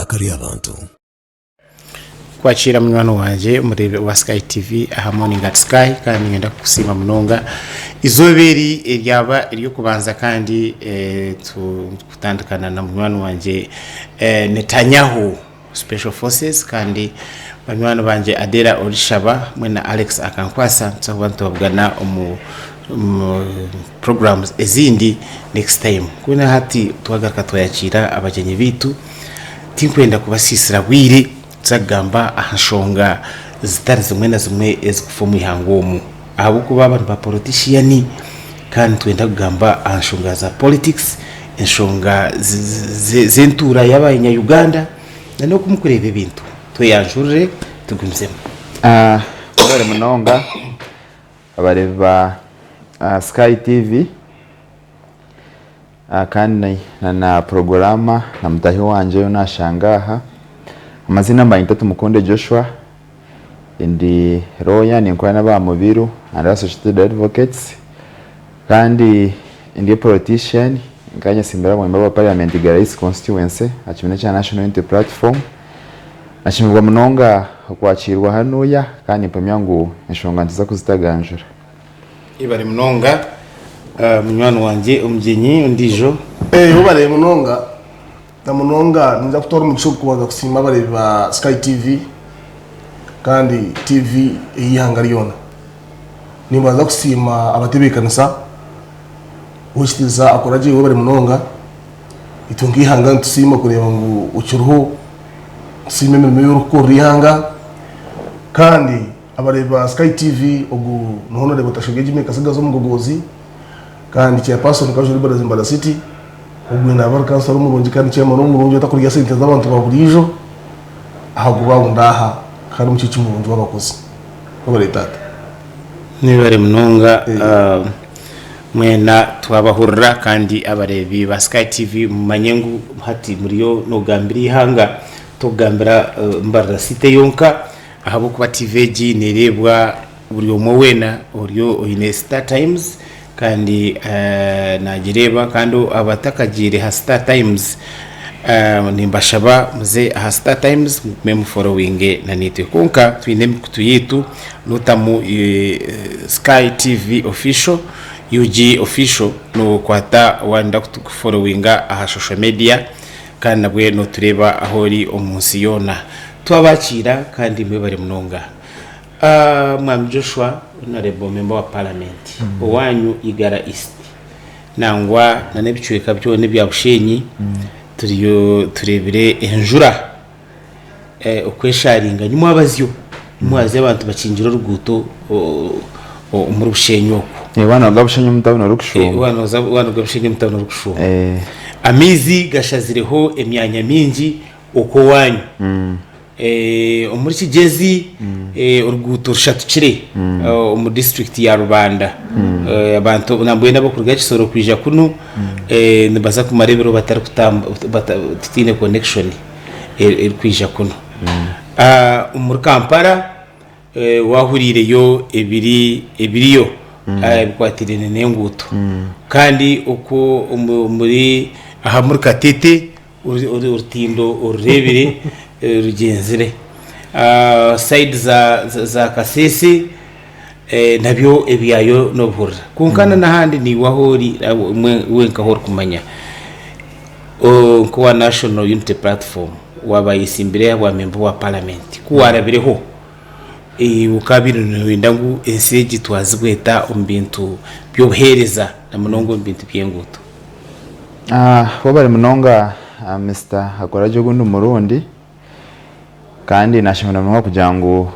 Eiraka ry'abantu. Kwakiira munywani wangye omureebi wa Sky TV aha Morning at Sky kandi niinyenda kukusiima munonga. Eizooba eri eryaba ery'okubanza kandi tukutandikana na munywani wangye Netanyahu Special Forces kandi banywani bangye Adela Orishaba hamwe na Alex Akankwasa nituza kuba nitubabugana omu programs ezindi next time. Kwonka hati twagaruka twayakiira abagyenyi baitu. Tinkwenda kubasiisira bwire, nituza kugamba aha nshonga zitari zimwe na zimwe ezikufa omu ihanga omu. Ahabw'okuba aba ni ba politician kandi nitwenda kugamba aha nshonga za politics, enshonga z'entuura y'abanya Uganda na n'oku mukureeba ebintu. Tweyanjurire tugumizemu. Mwebare munonga abareebi ba Sky TV. Kandi na na puroguraama na mutaahi wangye ou naashanga aha. Amaziina mbanyeta Tumukunde Joshua, ndi lawyer ninkora n'aba Mubiru and Associated Advocates kandi ndi politician nkaba nyesimbire aha bwa member wa parliament Igara East constituency aha kibiina ekya National Unity Platform. Nashemererwa munonga okwakiirwa hanuya kandi nimpamya ngu enshonga nituza kuzitaganjura. Yebare munonga munywani wangye omugyenyi ondiijo. Webare munonga na munonga ninza kutwara omugisha ogu kubanza kusiima abareebi ba Sky TV kandi TV ey'eihanga ryona. Nimbanza kusiima abatebeekanisa, ow'ekitiinisa Akoragye webare munonga, itwe nk'eihanga nitusiima kureeba ngu okiriho, nitusiima emirimo ei orikukorera eihanga kandi Abareebi ba Sky TV ogu ni Honourable Tashobya Jimmy Katsigazi Omugogozi kandi Chairperson Kajuri Brothers Mbara City. Ogu naaba ari kansara omurungi kandi chairman omurungi otakurya sente z'abantu ba buriijo ahakuba ngu ndaaha kandi omukiiki murungi w'abakozi. Webare taata. Mwebare munonga mwena twabahurira kandi abareebi ba Sky TV mumanye ngu hati muriyo nogambira eihanga tokugambira Mbarara City yonka. Ahabw'okuba TV egi nereebwa buri omwe weena ori oine Star Times kandi nagireeba kandi abatakagiire aha Star Times nimbashaba muze aha Star Times mugume muforowinge na naitwe. Kwonka twine emikutu yaitu notamu Sky TV Official, UG Official nokwata wayenda kutuforowinga aha social media Kandi nabwe notureeba ahu ori omu nsi yoona. Twabakiira kandi mwebare munonga. Mwami Joshua Honourable Member wa Parliament owanyu Igara East nangwa na n'ebicweka byona ebya Bushenyi turiyo tureebire enjura oku esharinga nimwabazyo nimwabazyo abantu bakingire oruguuto omuri Bushenyi okwo. Waanoga Bushenyi omu tawuni orikushuuma. Waanoga Bushenyi omu tawuni orikushuuma. Amaizi gashazireho emyanya mingi okwo owaanyu. Omuri Kigyezi oruguuto rushatukire omu disiturikiti ya Rubanda. Abantu nambwenu abarikuruga Kisoro kwija kunu nibaza kumara ebiro tutaine connection erikwija kunu. Omuri Kampala Waahuriireyo ebiri ebiriyo ebikwatiraine n'enguuto kandi okwo omuri aha muri Katete orutindo orureebire rugyenzire. Sayidi za Kasese nabyo ebyayo n'obihurira. Kwonka n'ahandi naiwe ahu ori wenka ahu orikumanya nk'owa National Unity Platform waaba oyetsimbire aha bwa memba wa paramenti ku waarabireho Okaabaire nooyenda ngu ensi egi etwazibwe eta omu bintu by'obuheereza na munonga omu bintu by'enguuto? Webare munonga Mister Akoragye ogundi murundi kandi nashemera munonga kugira ngu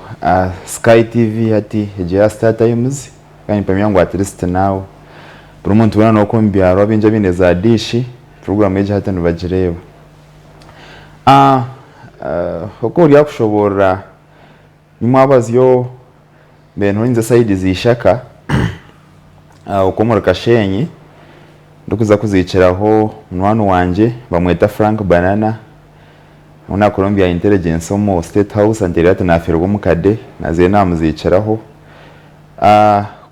Sky TV hati egiire aha Star Times kandi nimpamya ngu at least now buri muntu weena n'okwo omu byaro abaingi abaine za diishi puroguraamu egi hati nibagireeba. Oku ori akushoboorora nimwabazyo mbwenu ninza sayidi za Ishaka okwo omuri Kashenyi ndikuza kuziikiraho munywani wangye nibamweta Frank Banana ou naakora omu bya intelligence omu State House anteerire ati naafeerwa omukade nazayo naamuziikiraho.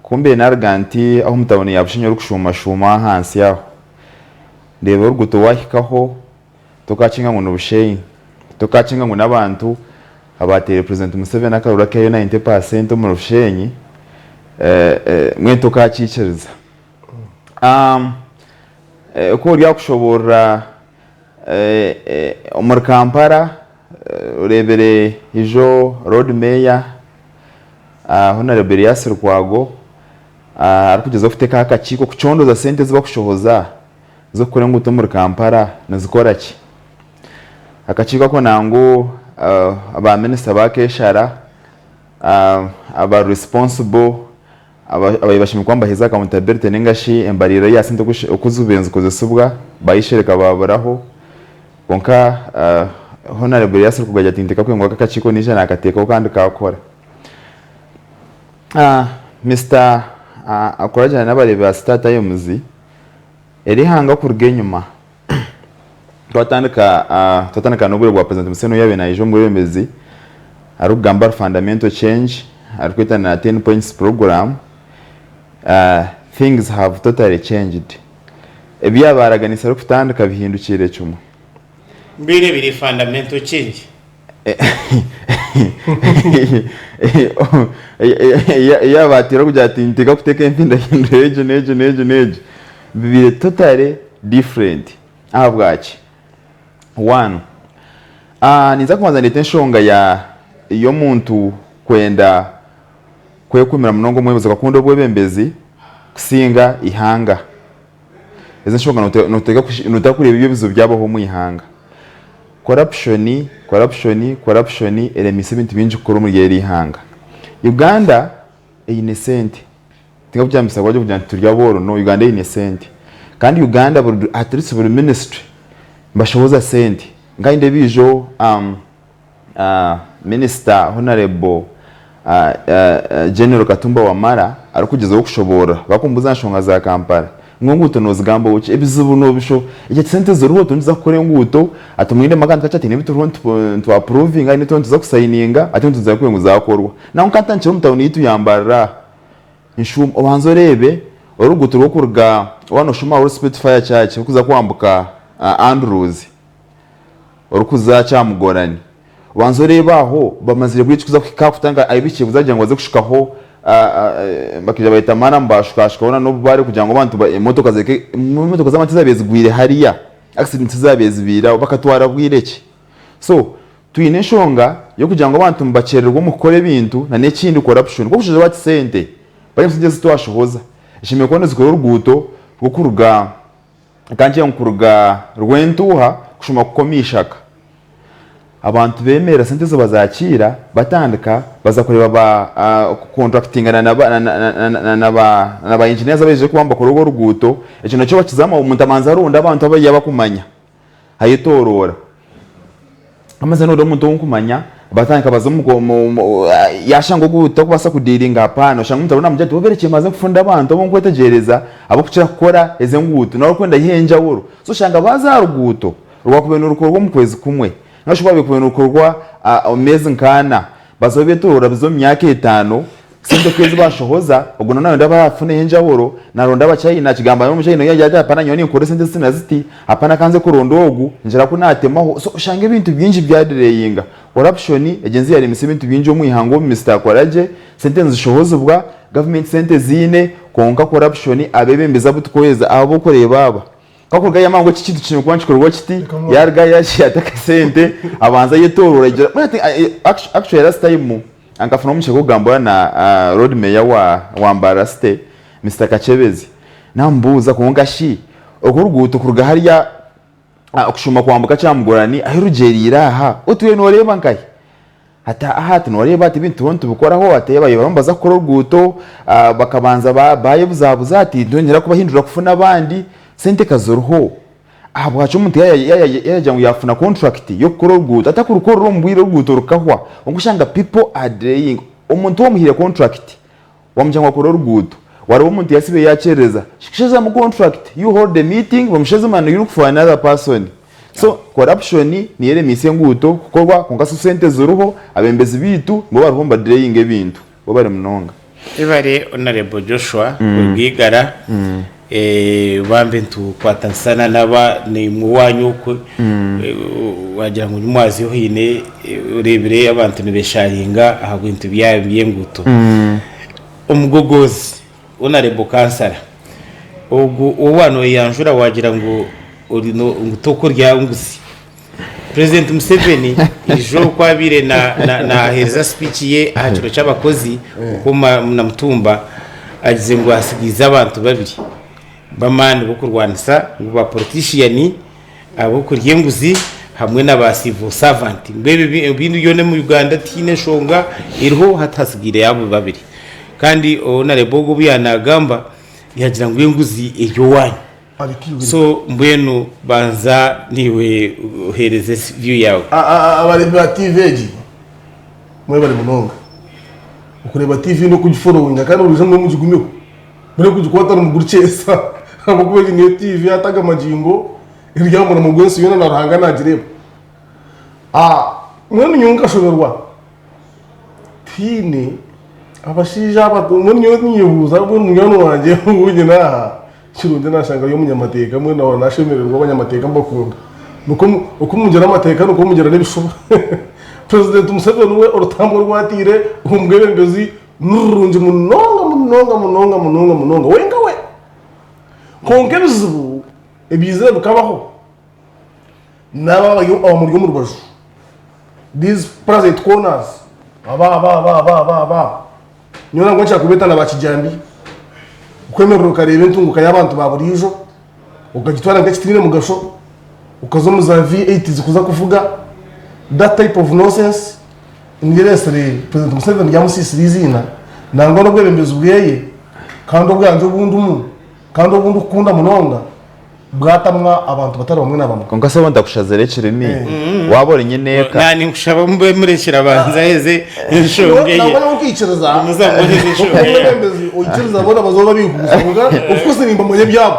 Ku mbaire naaruga nti aho omu tawuni ya Bushenyi orikushuumashuuma ahansi aho, ndeeba oruguuto waahikaho Tokakinga ngu ni Bushenyi. Tokakinga ngu n'abantu abateire President Museveni akaruru akeeyo 90 per cent omuri Bushenyi, mbwenu tokakiikiriza. Ku ori akushoboorora omuri Kampala oreebire ijo Lord Mayor Hon. Erias Lukwago arikugyezaho kuteekaho akakiiko kucondooza sente ezi bakushohoza z'okukora enguuto omuri Kampala nizikora ki. Akakiiko ako nangwa ba minisita bakeeshara, aba responsible ababaire bashemereire kuba nibaheereza accountability ninga shi embaririra ya sente oku zibaire nizikozesibwa bayeshereka baburaho. Kwonka Hon. Erias Rukugaju ati niteekwa ngu aka akakiiko naija nakateekaho kandi kakora. Mister Akuragirana n'abareebi ba Star Times, eri ihanga kuruga enyima twatandika twatandika n'obwire bwa President Museveni obu yaabaire naija omu bwebembezi arikugamba ahari fundamental change arikweta na ten points program, things have totally changed. Ebi yaabaire araganiise arikutandika bihindukiire kimwe. Mbwenu ebiri fundamental change. Yaaba ateire kugira ati niteekwa kuteeka empindahindura egi n'egi n'egi n'egi bibaire totally different. Ahabwaki? One, ninza kubanza ndeete enshonga y'omuntu kwenda kwekumira munonga omwebembezi akakunda obwebembezi kusinga eihanga. Ezi enshonga noteekwa kureeba ebizibu byabaho omu ihanga. Corruption, corruption, corruption eremiise ebintu bingi kukora omuri eri ihanga. Uganda eine sente, tinkakugira ngu kugira ngu turi abooro, no, Uganda eine sente. Kandi Uganda buri at least buri ministry nibashohoza sente. Nka nindeeba ijo Minisita Honarebo General Katumba Wamala arikugyezaho kushoboorora barikumbuuza aha nshonga za Kampala ngu enguuto nozigambaho ki? Ebizibu nobisho eki ati sente ziriho turiyo nituza kukora enguuto ati omwine magana ati haine ebi turiho nitu approvinga haine ebi turiho nituza kusayininga ati nituza kureeba ngu zakorwa. Nangwa nkatandikira omu tawuni yaitu ya Mbarara aha Enshuuma obanze oreebe oruguuto rw'okuruga waaba noshoma ahari Spitfire Church orikuza kwambuka Andrews orikuza Kyamugorani, obanze oreebe aho bamazire buri ekikuza kuhika aha kutandika ahu bihikire kuza kugira ngu baze kushukaho bakaija bayeta maramu bashukashukaho na n'obubaare kugira ngu abantu emotoka zireke emotoka z'abantu ezabaire zigwire hariya accident ezabaire zibaire aho bakatwara bwire ki? So twine enshonga y'okugira ngu abantu nibakyerererwa omu kukora ebintu na n'ekindi corruption nk'okushaija bati sente bari sente ezi twashohoza eshemereire kuba nizikora oruguuto rw'okuruga Ka ngire ngu kuruga Rwentuuha kushuma kuhika omu ishaka, abantu beemerera sente ezo bazakiira batandika baza kureeba ba kukontrakitingana na ba engineers abaizire kuba nibakora orwo oruguuto, ekyo nakyo bakizamu omuntu abanza aronda abantu abu abakumanya ayetoroora. Amazima noreeba omuntu ou nkumanya batandika baza omu yashanga ogu tarikubaasa kudiiringa hapana oshanga omuntu ariyo namugira ati oberekye mbanze nkufunire abantu abu nkwetegyereza abokukira kukora ezi enguuto nawe orikwenda haihi enjawuro so oshanga baaza aha ruguuto orwakubaire nirukorwa omu kwezi kumwe ninga shi orwabaire kubaire nirukorwa omu meezi nk'ana bazaho betorora biza omu myaka etaano Sente ku ezi bashohoza, ogwo nawe nayenda aba afuneho enjawuro, naronda abachina, akigamba n'omuchina ogu yagira ati hapana nyowe ninkora esente ziti na ziti, hapana kanze kuronda ogu, ngira ku natemaho, so oshanga ebintu bingi byadireyinga. Corruption egyenzi yaremesa ebintu bingi omu ihanga omu Mister Akoragye, sente nizishohozibwa, gavumenti sente ziine, kwonka corruption abebembezi abu tukuheereza abo abokureeba aba, Kakuruga yamanya ngu eki kintu kiine kuba nikikorwa kiti, yaruga yaata akasente abanza ayetooroora agira actually last time nkafuna omugisha gw'okugambura na Lord Mayor wa Mbarara City, Mister Kakyebezi, namubuuza kwonka shi oru oruguuto kuruga hariya kushuuma kwambuka Kyamugorani ahu rugyereire aha otwire nooreeba nkahi? Hati aha ati nooreeba ati ebintu turiho nitubikoraho ati ababaire bariho nibaza kukora oruguuto bakabanza bayebuzabuza ati nitwongyera kubahindura kufuna abandi, sente ka ziriho ahabwaki omuntu yayagira ngu yafuna contract y'okukora oruguuto atakurukorera omu bwire oruguuto rukahwa kwonka oshanga people are delaying omuntu ou omuhaire contract wamugira ngu akore oruguuto wareeba omuntu yasiba yakyerereza sheshamu contract you hold the meeting bamusheze man you look for another person. So corruption niyo eremiise enguuto kukorwa kwonka so sente ziriho abembezi beitu nibo bariho nibadireyinga ebintu bo bari munonga. Webare Honourable Joshua kuruga Igara. Bambi nitukwatanisa na naba naimwe owanyu okwe wagira ngu nimwaziyo haine oreebire abantu nibesharinga aha bintu by'enguuto. Omugogoozi Honourable Kansara ogu ou noyeyanjura wagira ngu ori ngu tokurya nguzi. President Museveni ijo ku abaire naheereza speech ye aha kiro ky'abakozi okwo Namutumba agize ngu asigaize abantu babiri b'amaani b'okurwanisa ngu ba politician ab'okurya enguzi hamwe na ba civil servant ngu ebi ebindi byona omu Uganda tihaine enshonga eriho hati hasigaireyo abo babiri kandi Honarebo ogu obu yaanagamba yagira ngu enguzi eri owaanyu. So mbwenu banza naiwe ohereze view yawe. Abareebi ba TV egi mwebare munonga okureeba TV n'okugiforowinga kandi burijo mube mugigumiho mureke kugikwata nimugurikyesa ahabw'okuba egi niyo TV hati aga magingo eri aha murimo gw'ensi yoona na Ruhanga nagireeba. Mbwenu nyowe nkashoberwa Tihaine abashaija aba mbwenu nyowe ninyebuuza mbwenu munywani wangye ou nyine aha kirungi nashanga ari omunyamateeka mbwenu nahurira nashemererwa abanyamateeka mbakunda. Nikwo oku mugira amateeka nikwo mugira n'ebishuba. President Museveni we orutambwe oru atiire omu bwebembezi nirurungi munonga munonga munonga munonga munonga we nka we. Kwonka ebizibu ebiizire bikabaho n'abo abari abamuri omu rubaju. These parasite corners aba aba aba aba aba aba nyowe nangwa nkira kubeeta na bakijambiya okwemerera okareeba entunguka y'abantu ba buriijo okagitwara nk'ekitiine mugasho okaza omu za V8 zikuza kuvuga that type of nonsense niyo eresire president Museveni yamusiisire eiziina nangwa n'obwebembezi bweye kandi obwangye obundimu kandi obundikukunda munonga. Bwatamwa abantu batari bamwe na bamwe. Kwonka sebo ntakushazire ekirimi waaba ori nyineeka. Na ninkushaba mube murekyere abanze aheze enshonga eye. Nangwa nyowe nkaikiriza Gumizamu oheze enshonga yawe. Omwebembezi oikiriza boona baza babikuguza kwonka of course nimbamanya ebyabo.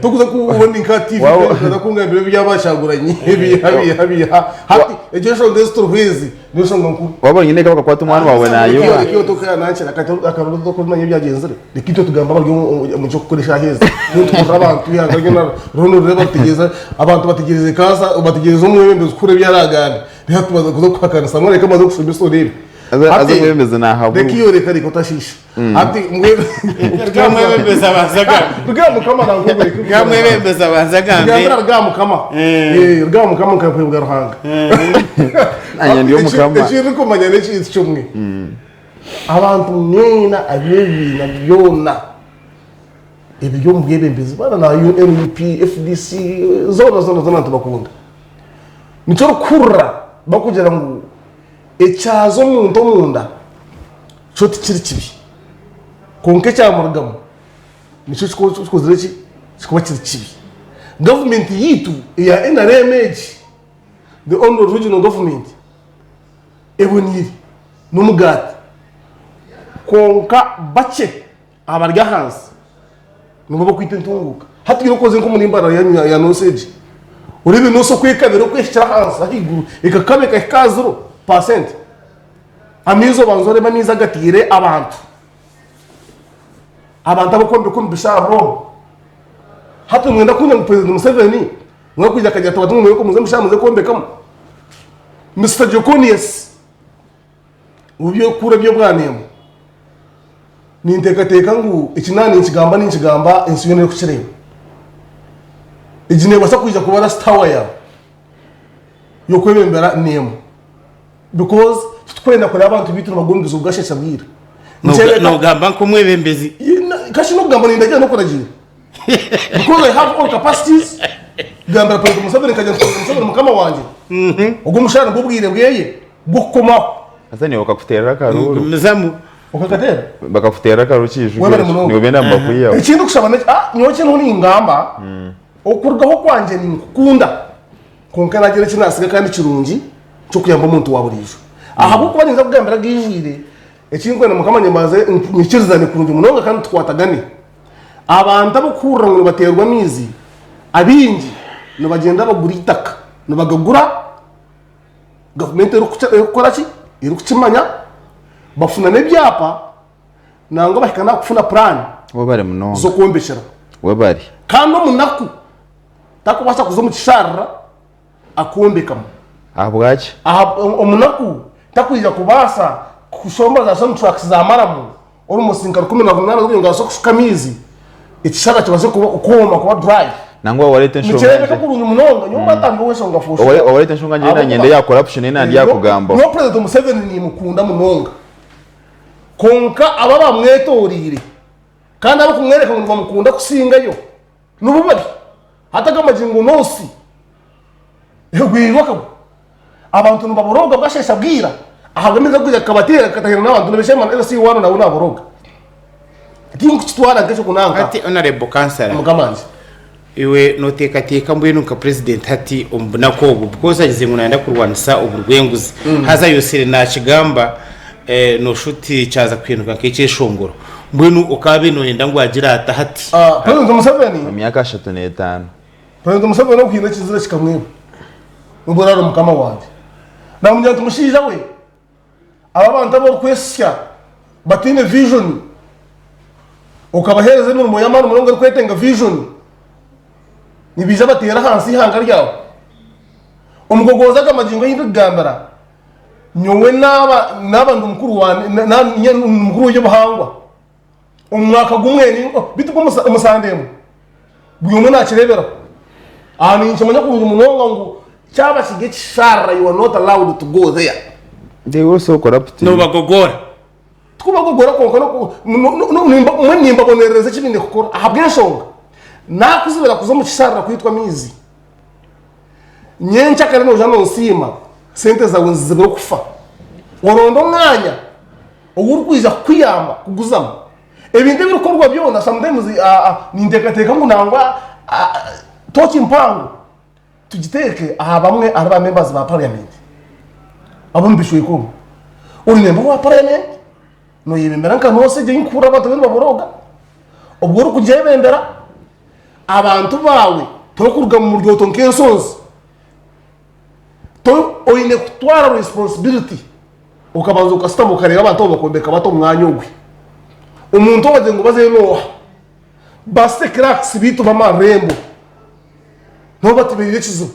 Tokuza kuba ndi nka TV Waba- okaza kungambira ebyaba Kyagulanyi ebiha biha biha hati egyo enshonga ezi turiho ezi niyo nshonga nkuru. Waaba ori nyineeka bakakwata omwana waawe naayoba. Reka tokaanankira akaruru tokumanya ebyagyenzire. Reka itwe tugambe abari omu ky'okukora eshaaha ezi. Nitukurira abantu eihanga ryona ririho nirireeba ritegereza abantu bategereze kansa bategereze omwebembezi kuhurira ebi araagambe. Reka tubanze kuza kuhakanisa mbwenu reka mbanze kushomesa oreebe. Haza Hati omwebembezi reka naahaburwa. iwe reka reka otashiisha. Hati mbwenu Rwamwebembezi abanze agambe. Rwamukama nangwa ogwo reka Rwamwebembezi abanze agambe. Gambira Rwamukama. Rwamukama nkakwebwa Ruhanga. Naanye ndi omukama. Eki ndikumanya n'ekintu kimwe. Abantu mwena ab'ebibiina byona ebiri omu bwebembezi boona na NUP, FDC zoona zoona zoona nitubakunda. Nikyo orikuhurira barikugira ngu ekyaza omuntu omunda kyo tikiri kibi kwonka ekyamurugamu nikyo kikozire ki? Kikuba kiri kibi. Gavumenti yaitu eya NRM egi, the only regional government eboniire n'omugaati kwonka bakye abari ahansi nibo barikwita entunguuka. Hati iwe okoze nk'omuri Mbarara ya Noosi egi, oreebe Noosi oku ekabire oku ehikire ahansi ahaiguru ekakaba ekahika aha ziro paasenti. Amaizi obanze oreebe amaizi agataire abantu, abantu abarikwombeka omu bisharara omu. Hati nimwenda kunya ngu Purezidenti Museveni niwe arikwija akagira ati abantu mwe muze omu bisharara muze kwombekamu? Mister Jeconius. Obu by'okukura eby'obwanemu, ninteekateeka ngu eki naaba ninkigamba ninkigamba ensi yoona erikukireeba. Egi neebaasa kwija kuba last hour yaawe y'okwebembera nemu because titurikwenda kureeba abantu baitu nibagwa omu bizibu bwasheesha bwira. Noogamba nk'omwebembezi. Kashi n'okugamba nindagira n'okuragiira because I have all capacities gambira President Museveni nkagira nti President Museveni mukama wangye ogu omushaara nibwo bwire bweye. Gw'okukomaho. Haza niiwe bakakuteerera akaruuru. Gumizamu. Okakateera? Bakakuteerera akaruuru kiijuko Webale ekyo. munonga. Niiwe benda ngu bakwiheho. Eki ndikushaba n'eki, ah, nyowe eki ndiho ningamba, okurugaho kwangye ninkukunda, kwonka nagira eki nasiga kandi kirungi ky'okuyamba omuntu wa buriijo. Ahabw'okuba ninza kugambira agaijwire, eki ndikwenda Mukama nyemaze nyikirizane kurungi munonga kandi tukwatagane. Abantu abarikuhurira ngu nibateerwa amaizi, abaingi nibagyenda bagura eitaka, nibagagura. Gavumenti erikukora ki? Erikukimanya, bafuna n'ebyapa nangwa bahika n'aha kufuna puraani Webare munonga. z'okwombekyera. Webare. Kandi omunaku takubaasa kuza omu kisharara akombekamu. Ahabwaki? Aha, omunaku takwija kubaasa kushomba za sand trucks za maramu almost nka 18 kugira ngu abaase kushuka amaizi ekisharara kibaase kuba kwoma kuba dry. Nangwa wareeta enshonga Nikireebeka ngye. kurungi munonga nyowe mbatandika ow'enshonga for sure. Wareeta enshonga ngye Ahabw'okuba nanyenda eya corruption ei nandyakugambaho. Nyowe President Museveni nimukunda munonga kwonka abo abamwetoreire kandi abakumwereka ngu nibamukunda kusingayo nibo babi. Hati aga magingo n'osi egwirwe akagwa. Abantu nibaborooga bwasheesha bwira ahabw'embeera erikuija kukabateera kukatahirana n'abantu nibeshema ngu LC waabo nawe naborooga. Tinkukitwara nk'ekyokunanka. Hati Honourable Councillor, Mukama wangye. iwe noteekateeka mbwenu nka President hati omu bunaku obu because agize ngu nayenda kurwanisa oburwenguzi haza ayosire nakigamba noshusha oti kyaza kuhinduka nk'ekyeshongoro mbwenu okaabaire noyenda ngu agire ata hati? President Museveni. Omu myaka 35. President Museveni okuhinda ekizira kikamwiba nubwo arari mukama wangye namugira nti mushaija we aba abantu abu orikwesya bataine vision okabahereza emirimo y'amaani munonga erikwetenga vision nibaija bateere ahansi eihanga ryawe omugogozi aga magingo ahu ndikugambira nyowe naaba naaba ndi mukuru wa mukuru w'eby'obuhangwa Omu mwaka gumwe beitu bwo omu sande emwe buri omwe nakireeberaho. Aha ninkimanya kurungi munonga ngu kyaba kiri ekisharara you are not allowed to go there. They also corrupt. Nobagogoora. Tikubagogora kwonka mbwenu nimbabonerereza eki baine kukora ahabw'enshonga nakuzibira kuza omu kisharara kwitwa amaizi nyenkyakare noija nonsiima sente zaawe nizizibira okufa oronde omwanya Ou orikwija kukuyamba kuguzamu. Ebintu ebirikukorwa byona sometimes ninteekateeka ngu nangwa tooki mpango tugiteeke aha bamwe ahari ba members ba parliament ab'omu bicweka omu. Ori memba wa parliament noyebembera nka noosi egyo ei ndikuhurira abantu abamwe nibaborooga, obwo orikugyebembera abantu baawe torikuruga omu ryoto nk'ensonzi. Oine kutwara responsibility okabanza okasitama okareeba abantu abo bakombeka bata omwanya ogwe. Omuntu ou bagira ngu bazeyo n'oha? Ba city clerks baitu b'amarembo nabo batubeire ekizibu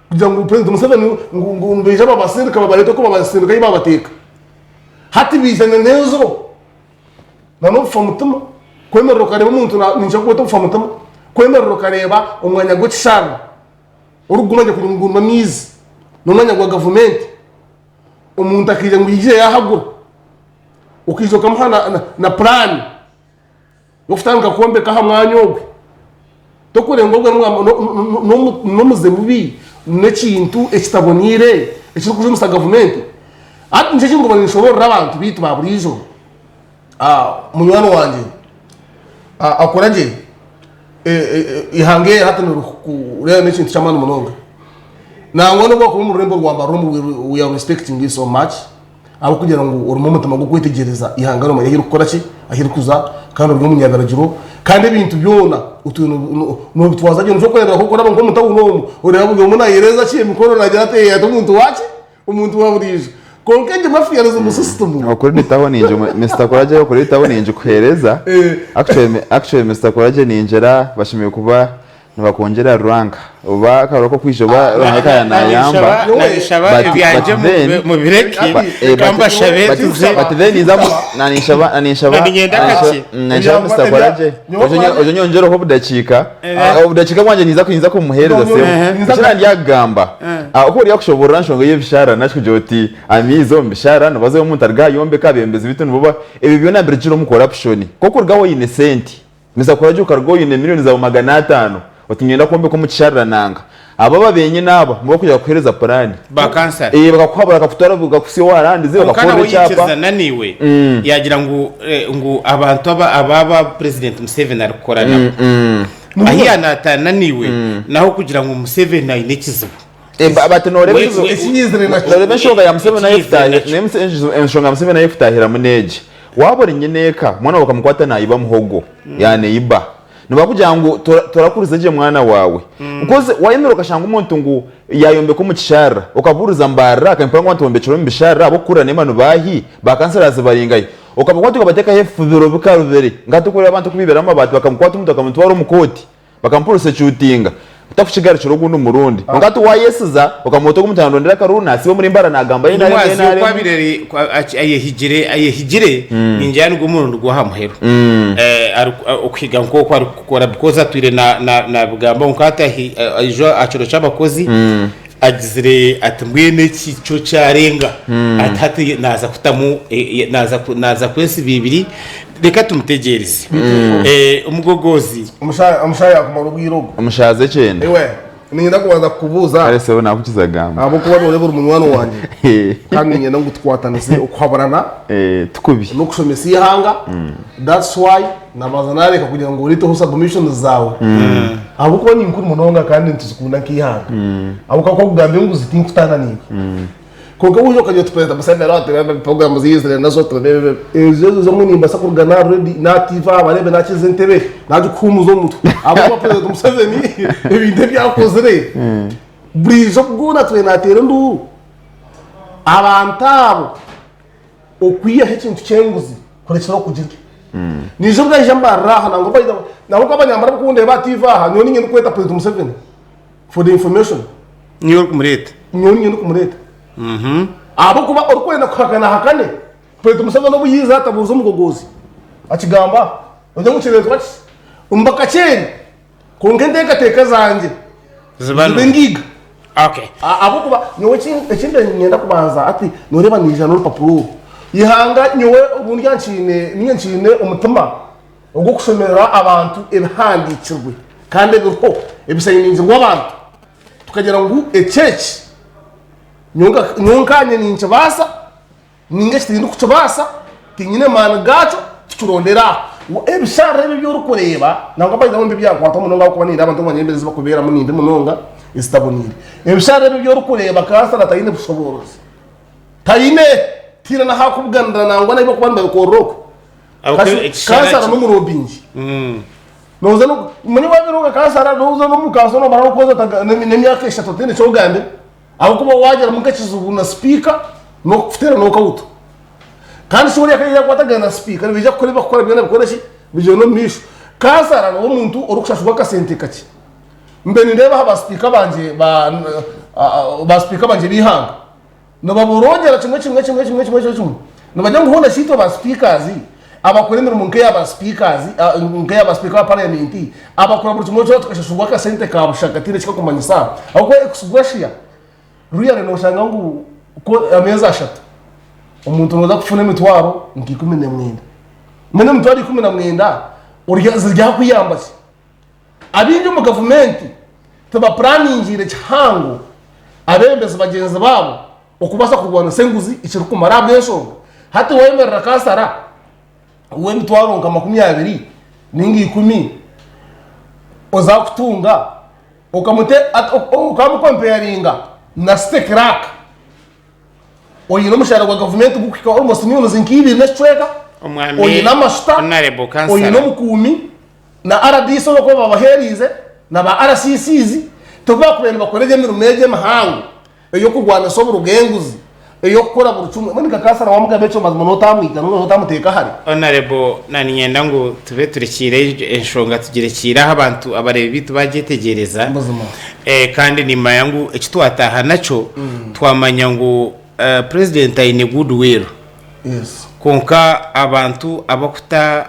kugira ngu President Museveni ngu nibaija babasindika babareete oku babasindika ahu babateeka. Hati baija n'enziro n'obufa mutima kwemerera okareeba omuntu niinyija kukweta obufa mutima kwemerera okareeba omwanya gw'ekisharara. Orikuguma gye kugira ngu gurimu amaizi n'omwanya gwa gavumenti, omuntu akaija ngu yaija yaahagura, okaija okamuha na puraani y'okutandika kwombeka aha mwanya ogwe, tokurenga ogwe n'omuze mubi, n'ekintu ekitaboneire ekirikujumisa gavumenti. Hati nikyo eki ndikuba ninshoboorora abantu baitu ba buriijo, munywani wangye akora gye. Eihanga eri hati nirikureeba n'ekintu ky'amaani munonga. Nangwa n'obu wakuba omu rurembo rwa Mbarara we are respecting you so much ahabw'okugira ngu orimu omutima gw'okwetegyereza eihanga noomanya ahu ririkukora ki, ahu ririkuza kandi ori omunyabiragiro kandi ebintu byona otwire noobitwaza gye. Nikyo orikureebera nk'oku oraba nk'omu tawuni omu oreeba buri omwe naayereeza ki emikono naagira ati ati omuntu waaki? Omuntu wa buriijo. Kwonka egyo mafianism system. Okuritaho ningi Mister Kuraje okuritaho ningikuhereza actually actually Mister Kuraje ningira bashemereire kuba nibakwongyera rank oba akaruru ak'okwija oba Ruhanga akaba nayamba Nanishaba but ebyangye but then mubireke but kambashabe but tuze but then ninza nanishaba nanishaba Naninyenda kakye. nanishaba Mister Kuraje oje nyongyereho obudakiika obudakiika bwangye ninza ninza kumuhereza sebo eki nandyakugamba Oku oryakushoboorora nshonga y'ebishara nari kugira oti amaizi omu bishara nibaza ahu omuntu ari ayombeka abebembezi baitu nibo ba ebyo byona nibirugirira omu corruption. Nk'oku oruga aho oine sente, noza kuragira okaruga oine million zaawe 500 oti niinyenda kwombeka omu kisharara nanka. Abo abenyini aba nibo barikuza kukuhereza puraani. Ba kansara. Bakakuhabura bakakutwara bakakuhitsya owa landizi Kwonka bakakuhorera nawe ekyapa. yaikirizana naiwe yaagira ngu ngu abantu aba aba President Museveni arikukora nabo. Ahi yaanataana naiwe naho kugira ngu Museveni aine ekizibu. But noreeba We- ekizibu we- Ekinyizire nakyo. noreeba enshonga ya Museveni ahu Ekinyizire ekutahira nakyo. noreeba enshonga ya Museveni ahu ekutahiramu n'egi waaba ori nyineeka omwana waawe bakamukwata naiba muhogo yaneiba nibakugira ngu torakurize gye mwana waawe because wayemerera okashanga omuntu ngu yayombeka omu kisharara okabuuriza mbarara akampurira ngu abantu bombekyire omu bisharara ab'okukurira nemba nibaahi ba councillors baringahi. Okabakwata okabateekaho ebifubiro bikarubire nka hati okureba abantu oku baibire amabaati bakamukwata omuntu bakamutwara omu kooti bakamuprosecutinga takukigarukira ogundi murundi. Kwonka hati wayesiza okamweta ogu omuntu narondera akaruru nasiiba omuri Mbarara nagamba NRM Nyamwezi NRM. oku abaire ari ku- aki- ayehigire ayehigire ningira nigwo murundi gw'aha muheru Eh, ari- okuhiga nk'oku arikukora because atwire na- na- nabigamba ngu hati ahi- aija aha kiro ky'abakozi Agizire ati, Mbwenu eki kyo kyarenga. Ati hati naaza kutamu, naaza naaza kwesiba ibiri, reka tumutegyereze. Omugogoozi. Omushaija yakumara obwire obwo. Omushaaza ekyenda. Iwe, niinyenda kubanza kukubuuza. Kare sebo nakukiza gamba. Ahabw'okuba nooreeba ori munywani wangye. Kandi niinyenda ngu tukwatanise okuhaburana. Tukubi. N'okushomesa eihanga. That's why nabanza nareka kugira ngu oreeteho submissions zaawe. Ahabw'okuba ni nkuru munonga kandi nituzikunda nk'eihanga. Ahabw'okuba ku okugamba enguzi tinkutaana naiwe. Kwonka waija okagira oti Perezida Museveni ati puroguramu zi yaizire nazo ezo ezo zomwe nimbaasa kuruga na ready na TV aha bareebe nakiza entebe nagikuhuumuza omu mutwe. Ahabw'okuba Perezida Museveni ebintu ebi akozire buriijo bwona atwire naateera enduuru. Abantu abo okwihaho ekintu ky'enguzi kurekyera okugirya. Niijo bwaija mbarira aha nangwa by the way nangwa ku abanyambara barikundeeba aha TV aha nyowe niinye ndikweta President Museveni for the information. Niiwe orikumureeta? Nyowe niinye ndikumureeta. Ahabw'okuba orikwenda kuhakana ahakane, President Museveni obu yaija atabuuza omugogoozi akigamba ogira ngu kireetwa ki? Mbakakyeri. Kwonka enteekateeka zangye Ziba ziba nungi. engiiga. Okay. Ahabw'okuba nyowe eki- eki mbaire niinyenda kubanza hati nooreeba naija n'orupapura oru. Eihanga nyowe obu ndya nkiine niinye nkiine omutima ogw'okushomerera abantu ebihandiikirwe kandi ebiriho ebisayiningirwe abantu tukagira ngu eki eki nyowe nka- nyowe nkaanye ninkibaasa. Ninga eki tindikukibaasa, tinyine maani gaakyo, tikirondera aho. Ebisharara ebi ebi orikureeba, nangwa by the way ebyankwataho munonga ahabw'okuba nindeeba abantu abamwe embera ezi barikubeeramu ni mbi munonga ezitaboneire. Ebisharara ebi ebi orikureeba kansara taine bushoboorozi. Taine! Tihaine n'ahu arikubuganira nangwa n'ahu barikuba nibabikorera okwo. Kansara n'omurobingi. Nooza no, manya waaba ori nka kansara nooza n'omu kanso noomara n'okwezi n'emyaka eshatu otaine eki ogambire. Ahabw'okuba waagiramu nk'ekizibu na sipiika n'okukuteera n'okauto. Kandi shi oriya ku yakwatagana na sipiika nibaija kukora ebi barikukora byona bikore ki? Bigyende omu maisho. Kansara niwe muntu orikushashurwa akasente kakye. Mbe nindeeba aha baasipiika bangye ba baasipiika bangye b'eihanga, nibaborongyera kimwe kimwe kimwe kimwe kimwe kimwe kimwe. Nibagira ngu hoona shi itwe ba speakers abakora emirimo nk'eya ba speakers nk'eya ba speaker ba parliament abakora buri kimwe kyona tukashashurwa akasente ka busha kataine eki kakumanyisa ahabw'okuba ex gratia really noshanga ngu ku ameezi ashatu omuntu noza kufuna emitwaro nka 19 mbwenu emitwaro 19 orya ziri aha kukuyamba ki? Abaingi omu gavumenti tibapuraningiire kihango abeebembezi bagyenzi baabo okubaasa kurwanisa enguzi ekirikumara ahabw'enshonga hati wayemerera kansara w'emitwaro nka 20 ninga ikumi ozakutunga okamukompeyaringa na city clerk oine omushaara gwa gavumenti gukuhika almost millions nka ibiri n'ekicweka Omwami oine amashuta Honorable Kansara. oine omukuumi na rdc obu barikuba babaheeriize na ba RCCs tibakubaire nibakora egyo emirimo egyo emihango ey'okurwanisa oburuga enguzi ey'okukora buri kimwe mbwenu nka kansara wamugamba ekyo mazima notamwita notamuteeka hare. Honourable na niinyenda ngu tube turekiire enshonga tugirekiire aho abantu abareebi baitu bagyetegyereza. Buzima. Kandi niimanya ngu eki twataaha nakyo twamanya ngu President aine good will. Yes. Kwonka abantu abakuta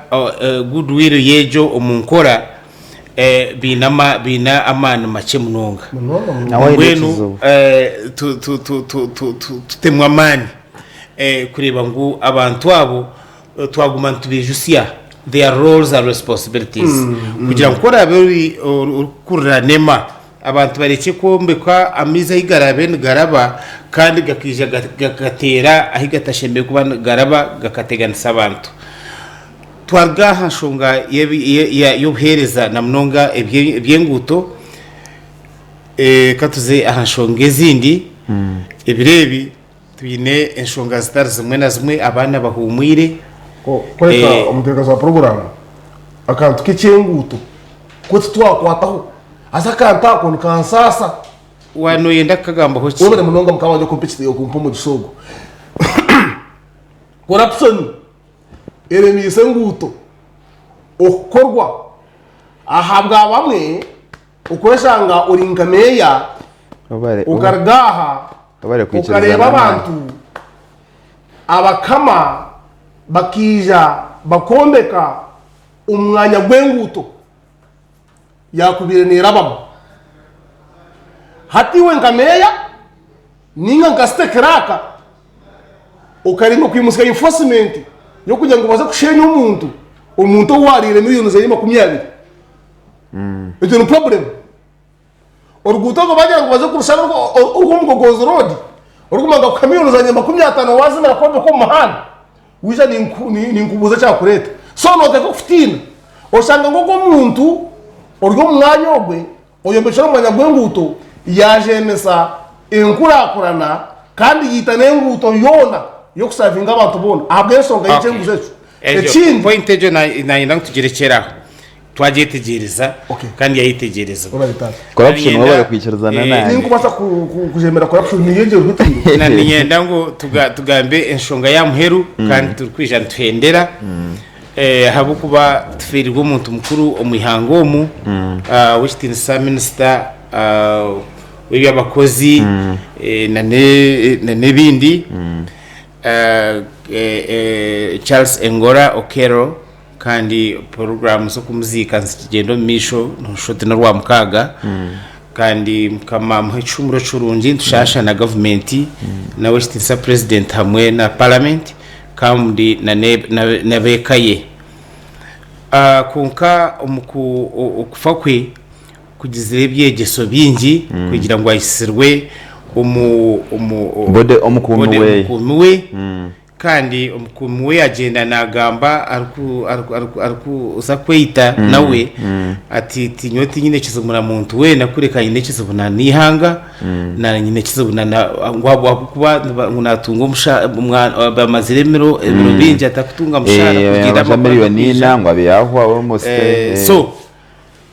good will y'egyo omu nkora baine ama baine amaani makye munonga. Munonga munonga. Nawe aine Mbwenu ekizibu. tu- tu- tu- tu- tu- tu- tutemu amaani kureeba ngu abantu abo twaguma nitubaijutsya their roles and responsibilities kugira ngu ku oraabe ori orikukurira nema Abantu barekye kwombeka amaizi ahu garaabe nigaraba kandi gakaija gakateera ahu gatashemereire kuba nigaraba gakateganisa abantu. Twaruga aha nshonga y'obuheereza na munonga eby'enguuto, ka tuze aha nshonga ezindi. Ebiro ebi twine enshonga zitari zimwe na zimwe, abaana bahuumwire. Kureka omuteekateeki wa puroguraamu akantu k'ekyenguuto ku titwakwataho haza akantu ako nikansaasa. Waaba nooyenda kukagambaho ki? Webare munonga mukama wangye okumpa omugisha ogu. Corruption. eremiise enguuto okukorwa ahabwa bamwe okweshanga ori nka meeya okaruga aha okareeba abantu abakama bakaija bakombeka omu mwanya gw'enguuto yaakubaire neerabamu. Hati iwe nka meeya nainga nka site kiraaka okaremwa kwimutsya enforcement y'okugira ngu baze kushenya omuntu, omuntu ou waariire miriyoni zeye 20. Egyo ni problem. Oruguuto orwo bagira ngu baze kurushara orw'omugogozi road orikumanya ngu kamiyoni zangye 50 wazimara kwombeka omu muhanda waija ninkubuuza ekyakureeta. So noteekwa kutiina oshanga ngu ogwo omuntu ori omu mwanya ogwe oyombekire omu mwanya gw'enguuto yaajemesa enkurakurana kandi yaita n'enguuto yoona y'okusavinga abantu boona ahabw'enshonga y'ekyenguzi ekyo. Ekindi. Point egyo nayenda ngu tugirekyere aho. Twagyetegyereza kandi yayetegyerezibwa. Webale taata. Corruption webale kwikirizana nanye. Tinkubasa kujemera corruption niyo egyo erikutuura. Na niinyenda ngu tugambe enshonga ya muheru kandi turikwija nituhendera ahabw'okuba tufeerirwe omuntu mukuru omu ihanga omu ow'ekitiinisa minisita w'eby'abakozi na n'ebindi Charles Engola Okello. Kandi poroguramu z'okumuziika nizigyenda omu maisho nooshusha oti n'orwamukaaga. Kandi Mukama amuhe ekihumuro kirungi. Nitushaasha na gavumenti nawe ekitiinisa purezidenti hamwe na paramenti kandi n'ab'eka ye. Kwonka omu kufa kwe kugizire ebyegyeso bingi kugira ngu aitsirwe omu Bode omukuumi we. Omukuumi we. Kandi omukuumi we yagyenda naagamba arikuza kweita nawe ati, Nyowe tinyine kizibu na muntu weena, kureka nyine ekizibu na n'eihanga, na nyine ekizibu na ngu ahabw'okuba ngu naatunga omushaara, bamazire ebiro bingi atakutunga mushaara kugira amakuru miliyoni agarikwija. ina ngu abe yahwa almost. So,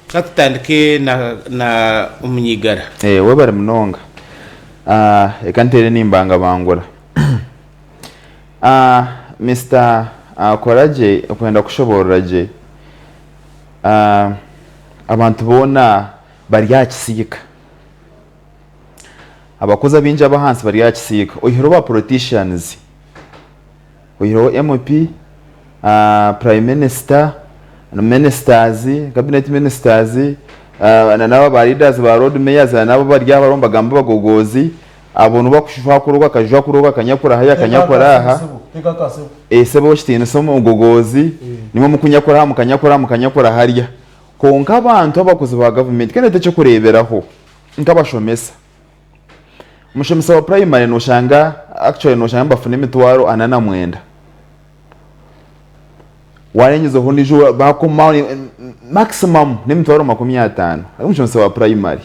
ka tutandike na Omunyaigara. Webare munonga. Reka nteere nimbangabangura. Mister Koragye okwenda kushoboorora gye, abantu boona bari aha kisiika. Abakozi abaingi ab'ahansi bari aha kisiika oyihireho ba politicians, oyihireho MP, Prime Minister, ministers, cabinet ministers, na n'aba ba leaders ba road mayors na n'abo abari aho abariho nibagamba abagogoozi. Abo nibo bakushusha kuri ogu akajwa kuri ogu akanyakura haihi akanyakura aha. Sebo ow'ekitiinisa omugogoozi, nimwe mukunyakura aha mukanyakura aha mukanyakura harya. Kwonka abantu abakozi ba gavumenti, kandi eky'okureeberaho nk'abashomesa, omushomesa wa purayimare noshanga actually noshanga nibafuna emitwaro ana na mwenda. Warengezaho ondiijo bakomaho maximum n'emitwaro 50 ari omushomesa wa purayimare.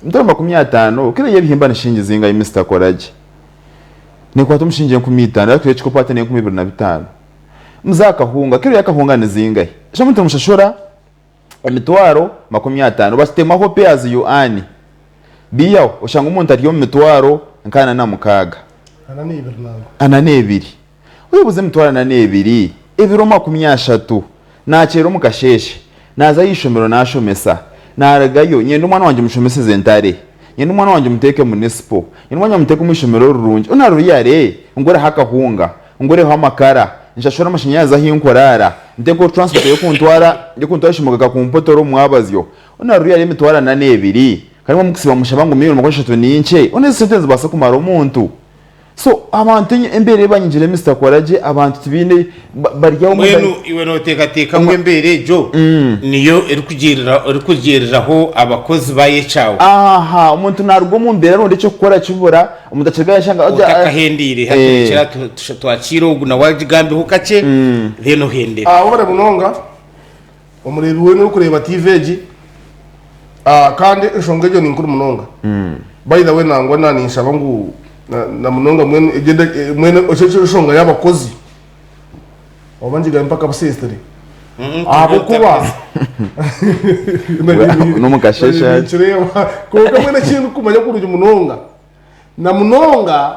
Emitwaro 50 kiro y'ebihimba ni shilingi zingahi Mister Koragye? Nekwata omushingi 5000 haza kiro y'ekikopo hati n'enkumi ibiri na bitaano. Muze aha kahunga, kiro y'akahunga ni zingahi? Shana omuntu nimushashura emitwaro 50 bakitemaho pay as you earn. Biihaho oshanga omuntu ari omu mitwaro nk'ana na mukaaga. Ana n'ebiri nangwa. Ana n'ebiri. Oyebuuze emitwaro ana n'ebiri, ebiro 30, naakyera omu kasheeshe, naaza aha ishomero naashomesa, naarugayo, nyenda omwana wangye mushomeseze ntare, nyenda omwana wangye muteeke munisipo, nyenda omwana wangye muteeke omu ishomero rirungi, onu aruriyare, ngureho akahunga, ngureho amakara, nshashure amashanyarazi ahu nkuraara, nteekeho transport y'okuntwara y'okuntwara aha ishomero kugaruka kumpotora omu mwabazyo, onu aruriyare emitwaro ana n'ebiri, kandi imwe mukusiiba mushaba ngu miriyoni 30 ninkye, onu ezo sente nizibaasa kumara omuntu? So abantu embeera ei banyigire Mister Koragye abantu tibaine bari aho Mbwenu iwe noteekateeka ngu embeera egyo niyo erikugiiriraho abakozi ba Yekyawe? Aha, omuntu naruga omu mbeera aronda eky'okukora kibura, omuntu akirega yashanga Otakahendeire hati rekyera twakiire ogu nawe agigambeho kakye then ohendere. Webare munonga omureebi weena orikureeba TV egi kandi enshonga egyo ninkuru munonga. By the way nangwa na ninshaba ngu na munonga mbwenu egyo mbwenu ekyo eky'enshonga y'abakozi oba ngigambe mpaka buseesire ahabw'okuba N'omukasheeshe hati. ninkireeba kwonka mbwenu eki ndikumanya kurungi munonga na munonga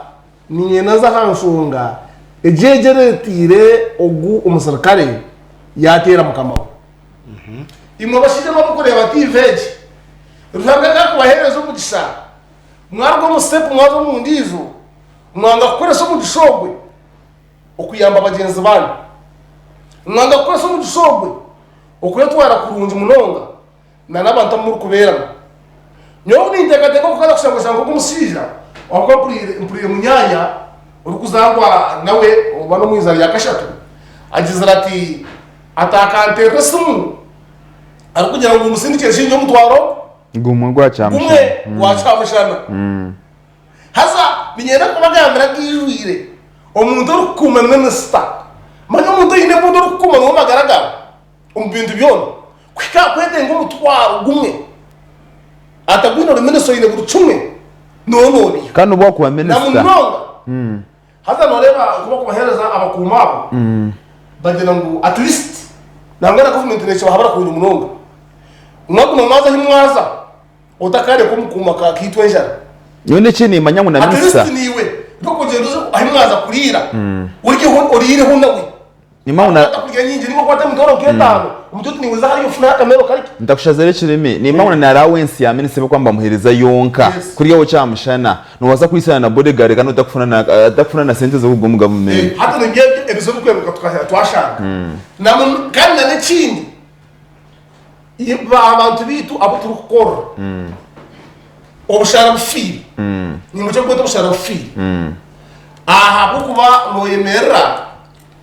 niinyenda nze aha nshonga. Egyo egyo ereeteire ogu omuserukare yaateera mukama we. Imwe abashaija abarikureeba tiivi egi, Ruhanga ka akubaheereza omugisha, mwaruga omu siteepu mwaza omu ndiijo, mwanga kukoresa omugisha ogwe okuyamba bagyenzi baanyu. Mwanga kukoresa omugisha ogwe okwetwara kurungi munonga na n'abantu abu murikubeeramu. Nyowe obu ninteekateeka okukaza kushanga oshanga nk'ogu omushaija ahabw'okuba mpuriire mpuriire munyaanya orikuzaarwa nawe oba n'omu izaara rya kashatu agizire ati ataakanteerera esimu arikugira ngu musindikire shingi omutwaro Gumwe gwa gumwe kyamushana. gwa kyamushana. Haza niinyenda kubagambira gaijwire, omuntu orikukuuma minisita, manya omuntu oine embundu orikukuuma niwe magara gaawe. Omu bintu byona, kuhika aha kwetenga omutwaro gumwe atagwine ori minisita oine buri kimwe nooba noobiiha. Kandi nobu wakuba Na minisita. munonga haza nooreeba nka bakubaheereza abakuumi abo bagira ngu at least nangwa na gavumenti neekibahabura kurungi munonga. Mwaguma mwaza ahi mwaza otakaareka omukuumi akaitwa enjara. Nyowe nekyo nimanya ngu na At minisita. least niiwe n'okugyenda oze ahi mwaza kuriira oryeho oriireho nawe. Nimanya ngu na. Akwata kurya nyingi ninga okwata emitwaro nk'etaano omuti oti niiwe za hariya ofune akamere okarye. Ntakushazire ekirimi, nimanya ngu na allowance ya minisita ebi barikuba nibamuhereza yonka Yes. kurya we kyamushana, nobaasa kwisana na bodyguard kandi otakufuna na atakufuna na sente z'okuruga omu gavumenti. Hati nibyo ebyo ebizibu ebirikureebeka tuka twashanga. Na muno kandi na n'ekindi abantu baitu abu turikukorera obushara bufiire, niimuka kweta obushara bufiire ahabw'okuba noyemerera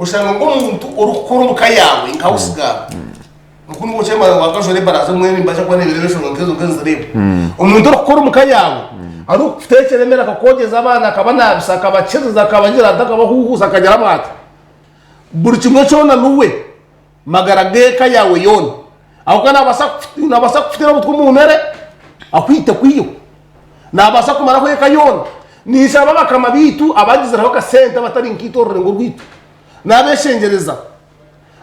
Oshanga ngu omuntu orikukora omu ka yaawe nka house girl, oku nikwo okyemara ngu akajwara ebaraza mbwenu nimbaasa kuba nindeeba enshonga nkezo nk'ezirimu. Omuntu orikukora omu ka yaawe, arikukuteekyera emere, akakwogyeza abaana, akabanaabisa, akabakiriza, akabagira ata, akabahuuhuusa, akagiramu ata, buri kimwe kyona niwe magara g'eka yaawe yoona. Ahabw'okuba naabaasa naabaasa kukuteera obutwa omu mere akwite kwiyo. Naabaasa kumaraho eka yoona. Ninshaba bakama baitu abagizireho akasente abatari nkaitwe orurengo rwaitu, naabeshengyereza,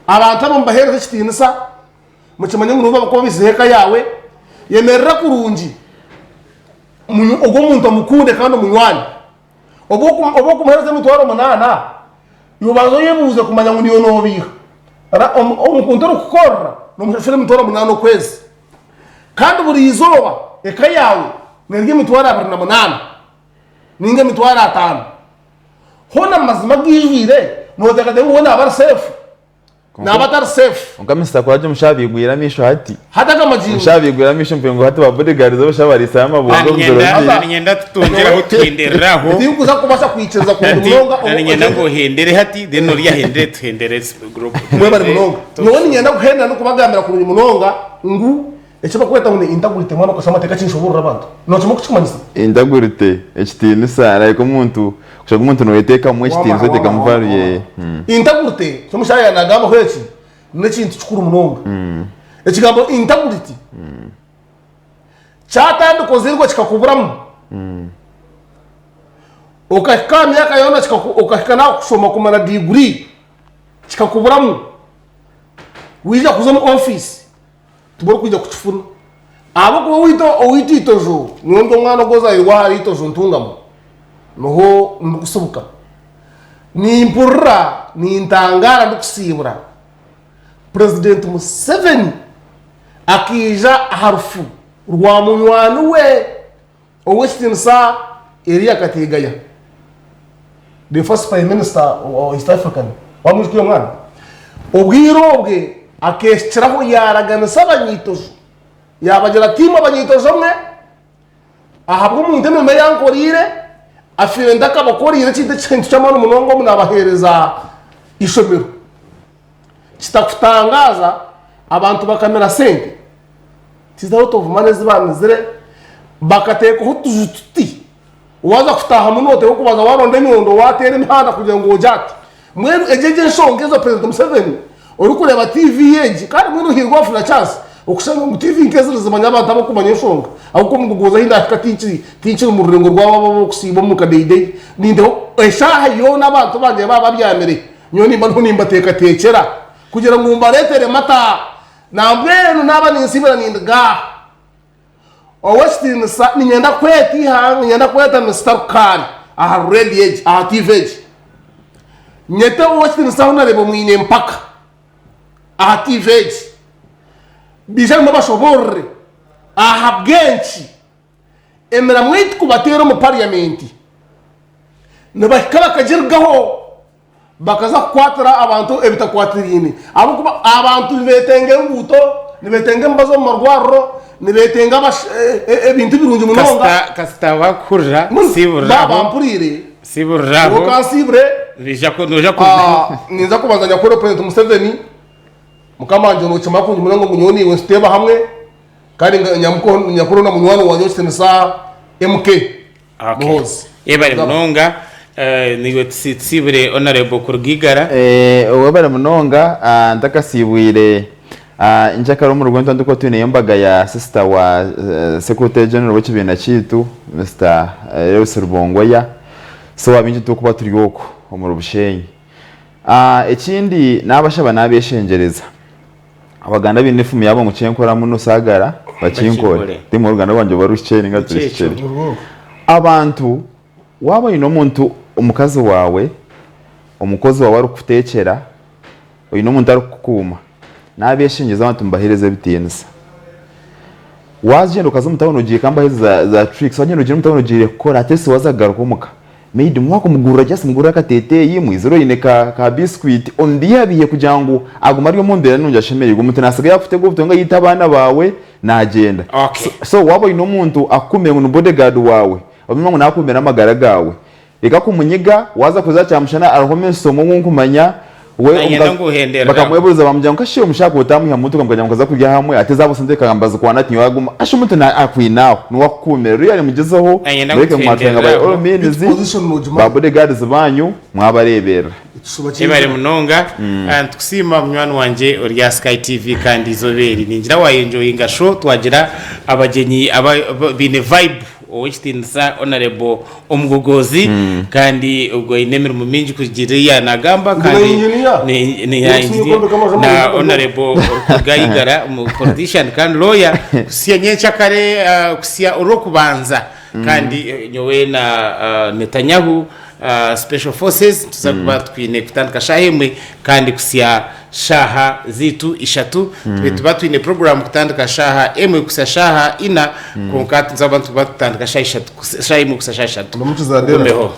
abantu abo mubaheereze ekitiinisa, mukimanye ngu nibo barikuba baizireho eka yaawe. Yemerera kurungi, ogwo omuntu omukunde kandi omunywane. Obu okumuheereza emitwaro munaana, iwe obanze oyebuuze kumanya ngu niiwe noobiiha. Omuntu orikukukorera noomushashura emitwaro munaana okwezi. Kandi buri izooba eka yaawe nerya emitwaro 28 ninga emitwaro ataano. Hoona omu mazima agaijwire nooteekateeka ngu we naaba ari seefu? Naaba atari seefu. Kwonka Mister Kuragye omushaho abaigwire amaisho hati. Hati aga magingo. Omushaho abaigwire amaisho mpire ngu hati ba bodyguards abashaho bariisayo amabungo omu biro Naninyenda naninyenda tutongyereho tuhenderere aho. Tindikuza kubaasa kwikiriza kurungi Hati munonga. naninyenda ngu ohendere hati then ori ahendere tuhendere group. Mwebare munonga. Nyowe niinyenda kuhendera n'okubagambira kurungi munonga ngu eki barikweta ngu ni integrity mbwenu okashoma amateeka kinshoboorora abantu. Nookimanya oku kirikumanyisa? Integrity, ekitiinisa, like omuntu, kushanga omuntu nooyeteekamu ekitiinisa Wamara, oyeteekamu wamara, value wamara, ye. wamara. Integrity, eki omushaija yaanagambaho eki, n'ekintu kikuru munonga. Ekigambo integrity kyatandika ozairwe kikakuburamu, okahika aha myaka yoona okahika n'aha kushoma kumara diguri kikakuburamu, waija kuza omu ofiisi tiborikwija kukifuna ahabw'okuba owaitu owaitu eitojo nyowe ndi omwana ogu ozairwe ahari eitojo Ntungamo niho ndikusibuka nimpurira nintangaara ndikusiibura Purezidenti Museveni akaija aha rufu rwa munywani we Ow'ekitiinisa Eriya Kategaya, the first Prime Minister wa East African, wamwijuka oyo mwana? Obwire obwe akeehikiraho yaaraganisa abanyaitojo, yaabagira ati, Imwe abanyaitojo mwe, ahabw'omuntu emirimo ei ankoreire, afiire ntakabakoreire ekintu ekintu ky'amaani munonga omu naabaheereza eishomero. Kitakutangaaza abantu bakamira sente. It is a lot of money ezi baamizire bakateekaho otuju tuti waaza kutaahamu nooteekwa kubanza waaronda enyondo waateera emihanda kugira ngu ogye ati. Mbwenu egyo egyo enshonga ezo Purezidenti Museveni orikureeba TV egi kandi mbwenu ohairwe waafuna chance okushanga ngu TV nk'ezi nizimanya abantu abakumanya enshonga ahabw'okuba omugogozi ahi ndaahika tinkiri tinkiri omu rurengo rwabo abo ab'okusiiba omu kadeyideyi nindeeba eshaaha yoona abantu bangye baaba babyamire nyowe nimba ndiho nimbateekateekyera kugira ngu mbareetere mata. Nambwenu naaba ninsiibura nindiga aha. Ow'ekitiinisa, niinyenda kweta eihanga, niinyenda kweta Mister Rukaari aha reediyo egi, aha tiivi egi. Nyete ow'ekitiinisa Honarebo Mwine Empaka aha TV egi, baije hanu bashoboorore ahabw'enki emiramwa ei turikubateera omu pariyamenti nibahika bakagirugaho bakaza kukwatira abantu ebitakwatiraine ahabw'okuba abantu nibeetenga enguuto, nibeetenga emibazi omu marwariro, nibeetenga ebintu birungi munonga. Kasita kasita bakuhurira Mbwenu siburiraho baaba bampuriire, siburiraho nyowe kansiibure, noija ku noija kurugaho. Ah, ninza kubanza nyakubahwa President Museveni, mukama wangye nokimanya kurungi munonga ngu nyowe naiwe nituteeba hamwe kandi nga nyamuko nyakuru na munywani wangye ow'ekitiinisa MK Okay. Muhoozi. Yebare munonga eh, niiwe tusi- tusiibure honorable kuruga Igara. Eh, webare munonga ah, ntakasiibwire ah, nkyakara omu rugo nitwandikuba twineyo embaga ya sister wa eh, secretary general w'ekibiina kyaitu Mister Lewis Rubongoya so abaingi nitukuba turi okwo omuri Bushenyi. Ah, ekindi nabashaba nabeshengyereza Abaganda baine efumu yaabo ngu kyenkora muno saagara bakinkore. Bakinkore. Timwe oruganda rwangye oba ruhikire ninga Nikyo ekyo. tiruhikire. Abantu waaba oine omuntu omukazi waawe, omukozi waawe arikukuteekyera, oine omuntu arikukukuuma, naabeshengyereza abantu mubaheereze ebitiinisa. Waagyenda okaza omu tawuni ogiire kambahe za za tricks, waagyenda ogiire omu tawuni ogiire kukora at least waaza kugaruka omuka, maid mwakumugurira just mugurire akateteeyi, mwizire oine ka ka biscuit, omubihabihe kugira ngu agume ari omu mbeera nungi ashemereirwe. Omuntu nasiga yakutega obutwe ngu ayite abaana baawe nagyenda. Okay. So so waaba oine omuntu akukuumire ngu ni bodyguard waawe, omanye ngu nakukuumira amagara gaawe, Reka kumunyiga, waaza kuza kyamushana hariho omuminisita omwe ou nkumanya, we Nayenda omukazi ngu ohenderere aho. bakamwebuuza bamugira ngu kashi omushaija ku otamuha motoka mukagira ngu mukaza kurya hamwe ate zaabo sente kagamba zikwana ati nyowe aguma kashi omuntu na akwine aho niwe akukuumire really mugyezeho Nayenda ngu mureke mwatwenga by tuhenderere all aho. means Beitu position ba nogimanya. bodyguards banyu mwabareeberera. Ekishuba Yebare ky'enjura. munonga. Ah, Nitukusiima munywani wangye ori aha Sky TV kandi eizooba eri ningira wayenjoyinga show twagira abagyenyi aba baine vibe Ow'ekitiinisa Honourable Omugogozi kandi ogwo aine emirimo mingi kugira ei yaanagamba Ndi na kandi engineer. ni ni Ndi engineer kwombeka amaju na amarungi. Honourable orikuruga Igara omu politician kandi lawyer kuhitsya nyenkyakare ah, kuhitsya orw'okubanza kandi eh, nyowe na ah, Netanyahu ah, Special Forces nituza kuba twine kutandika shaaha emwe kandi kuhitsya Shaaha zaitu ishatu tube tuba twine puroguraamu kutandika shaaha emwe kuhitsya shaaha ina, kwonka nituza kuba nituba tutandika shaaha ishatu kuhitsya shaaha emwe kuhitsya shaaha ishatu. Ndamukiza Adela. Ogumeho.